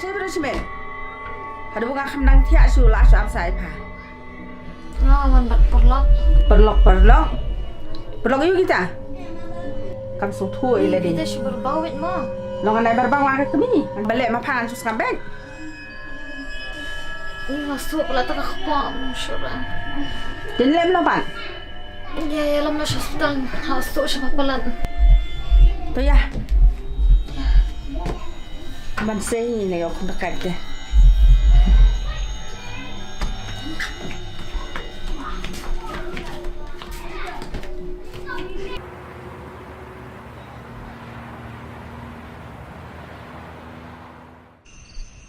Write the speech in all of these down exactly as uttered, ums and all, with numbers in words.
Te bro shime. Haduh ba nga kham nang thiah shuh la shu am sa ïa pha. Nga wan bad paralok. Paralok, paralok. Paralok ïa kita. Kam sngewthuh ïa lade. Kita shu berbau wit mo. Long ngan ai berbau nga ka kmie. Ngan ba leh ma pha ngan shu sngap beit. Nga sngewthuh pala ta ka kpong shu ra. Din lem lo ban. Ïa, ïalam noh sha hospital, ha suk sha palat. To ïa. Ban sei ne ïa khun dekat de.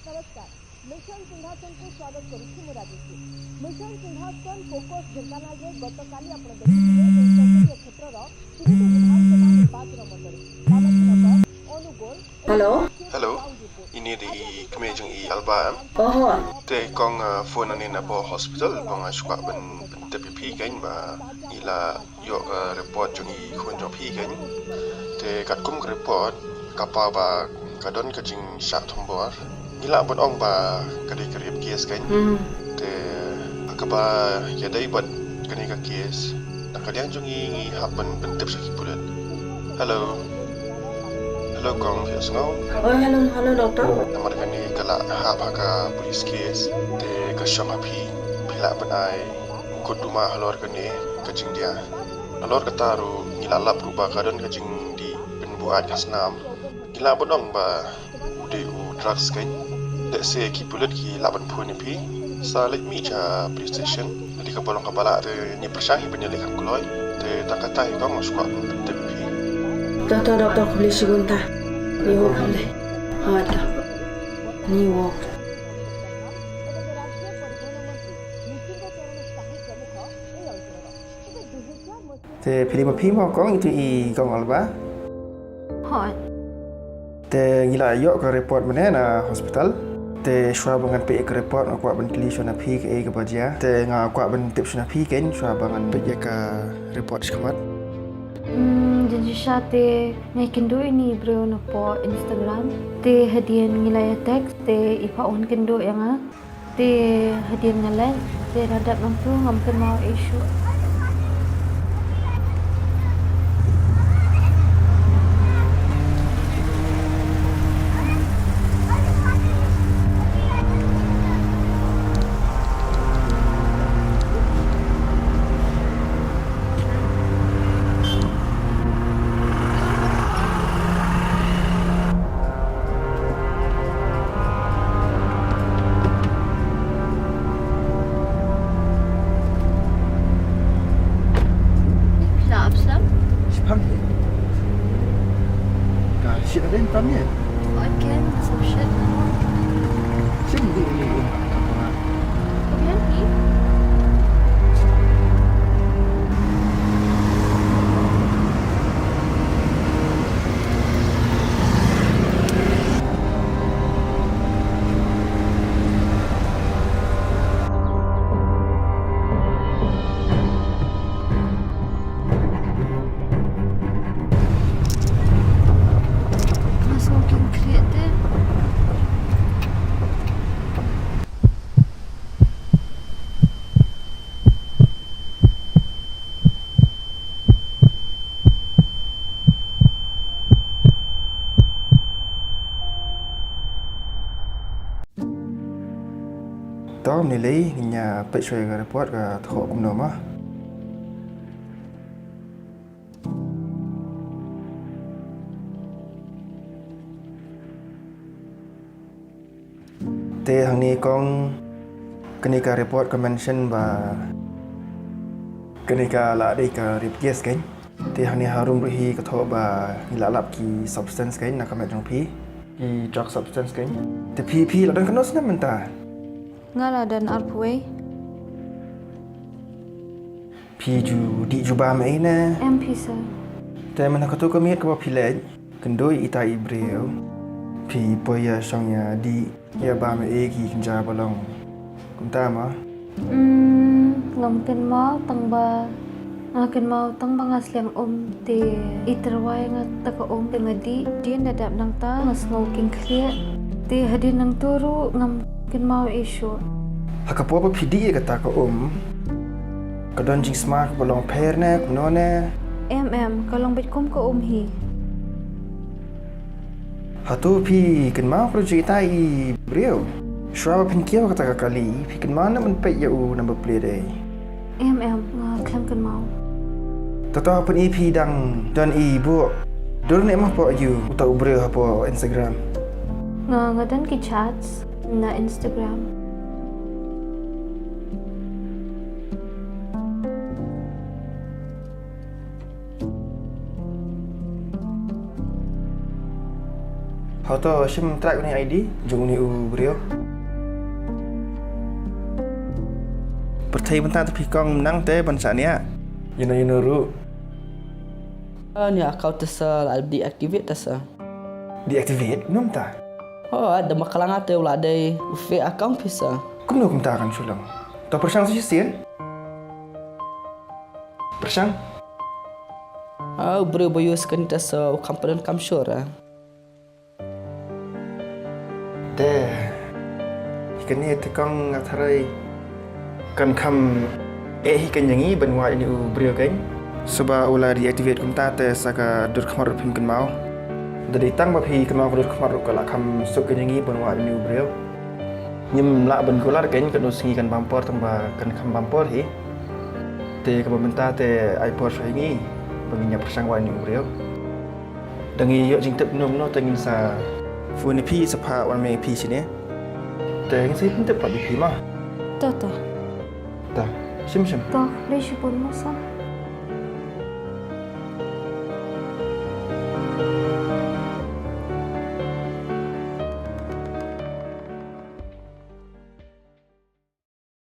ନମସ୍କାର। ମିଶନ ସିଂହାସନକୁ ସ୍ୱାଗତ କରୁଛି ମୁଁ ରାଜଶ୍ରୀ। ମିଶନ ସିଂହାସନ ଫୋକସ୍ ଢେଙ୍କାନାଳରେ ଗତକାଲି ଆପଣ ଦେଖିଥିଲେ ଏହି ସଂସଦୀୟ କ୍ଷେତ୍ରର ତିନିଟି ବିଧାନସଭା ନିର୍ବାଚନ ମଣ୍ଡଳୀ କାମାକ୍ଷୀନଗର, ଅନୁଗୋଳ ଏବଂ ହ୍ୟାଲୋ। ହ୍ୟାଲୋ। ଇନି de i kmie jong i Alba em. Oho. Te kong, uh, phone ani na po hospital kong, uh, shuwa ban ban tip i phi keng ba i la ïoh ka report jong i khun jong phi keng. Te katkum ka report ka paw ba ka don ka jingshah thombor. Ngi lah ban ong ba ka dei ka rape case keng. Hmm. Te ha kaba ïadei bad kane ka case, na ka liang jong ngi ngi hap ban pyntip sha ki pulit. Hello. Hello kong, phi sngew? Oh, hello, hello doctor. Namar kane ka la hap ha ka police case, te ka shong ha phi, phi lah ban ai kut duma halor kane ka jingdia. Nalor kata ruh ngi la lap ruh ba ka don ka jingdih pynbuaid ka snam. Ngi lah ban ong ba u dei u drugs keng. Lehse ki pulit ki lah ban phone ïa phi. Sa leit mih sha police station. Lada ka ba long kaba lah te ngi pyrshang hi ban ïaleh kham kloi. Te tang kata hi kong nga sngewbha ban pyntip ïa phi. To to doctor, khublei shibun ta. Ngi hap ban leh. Ha to. Ngi hap. Te phi dei ma phi mo kong, itu i kong Alba? Hooid. Te ngi la ïoh ka report mynne na hospital. Te shuwa ba ngan peit ka report nga kwah ban kylli shuwa na phi kaei kaba jia. Te nga kwah ban tip shuwa na phi keiñ shuwa ba ngan peit ïa ka report shakhmat. Hmm, jingshisha te nga ïakynduh ïa une i briew napoh Instagram. Te hadien ngi la ïa text te i phah un kynduh ïa nga. Te hadien nga leit, te la dep nangtu ngam kynmaw ei shuh. Phi la ap slem? Shiphang hi. Ka shit ada yang tam ya? Oh, I can. Some shit. Sini di ini. Ka biang hi. Nga sngewkhia te. To, mynne lei ngin ïa peit shuwa ïa ka report ka thoh kumno ma. Te hangne kong, kane ka report ka mention ba kane ka la dei ka rape case keiñ. Te hangne harum ruh hi ka thoh ba ngi la lap ki substance keiñ na ka met jong phi. Ki drug substance keiñ. Te phi, phi la don katno snem mynta? Nga la don arphew wei. Phi ju dih ju bam ei ne? Em phi sir. Te mynta kato ka miet kaba phi leit, kynduh ïa ita i briew, phi poi ïa shong ïa dih ïa bam ei ki kynja ba long kumta ma? Hmm, ngam kynmaw tang ba, nga kynmaw tang ba nga slem um te i tyrwa ïa nga ta ka um te nga dih, dien da dap nangta nga sngew kheiñ khlieh. Te hadien nangta ruh ngam kynmaw ei shuh. Ha ka por ba phi dih ïa kata ka um, ka don jingsma kaba long pher ne kumno ne? Em em, ka long beit kum ka um hi. Hato phi kynmaw ka jingitai i briew? Shuwa ba phin kiew kata ka kali, phi kynmaw ne ban peit ïa u number plate ei? Em em, nga khlem kynmaw. Tato phin i phi dang don i buh dur ne em hapoh ïa uta u briew hapoh Instagram? Nga, nga don ki chats na Instagram. Hato shim track uni I D jong uni u briew. Pyrthei mynta te phi kong nang te ban shaniah. Ïano ïano ruh. Ni account te sa la deactivate te sa. Deactivate? Kumno mynta? Oh, da ma ka la nga te u la dei u fake account phi sa. Kumno kumta kan shu long? To pyrshang sa shisien. Pyrshang. Ah, u briew ba use kane te sa u kham pyndonkam shuh. Te hi kane te kong nga tharai kan kham eh hi kan ïa ngi ban wad ïa une u briew kan. Shuwa ba u la deactivate kumta te sa ka dur khmat ruh phim kynmaw. Da dei tang ba phi kynmaw ka dur khmat ruh ka la kham suk kan ïa ngi ban wad ïa une u briew. Ngim lah ban kular kan, katno sngi kan bam por tang ba kan kham bam por hi. Te kaba mynta te ai por shuwa ïa ngi ba ngin ïa pyrshang wad ïa une u briew. Da ngi ïoh jingtip kumno kumno te ngin sa phone ïa phi, sa phah wan ma ïa phi shane. Te ngin sa pyntip pat ïa phi ma. To to. To, shim shim. To, lei shibun mo sa.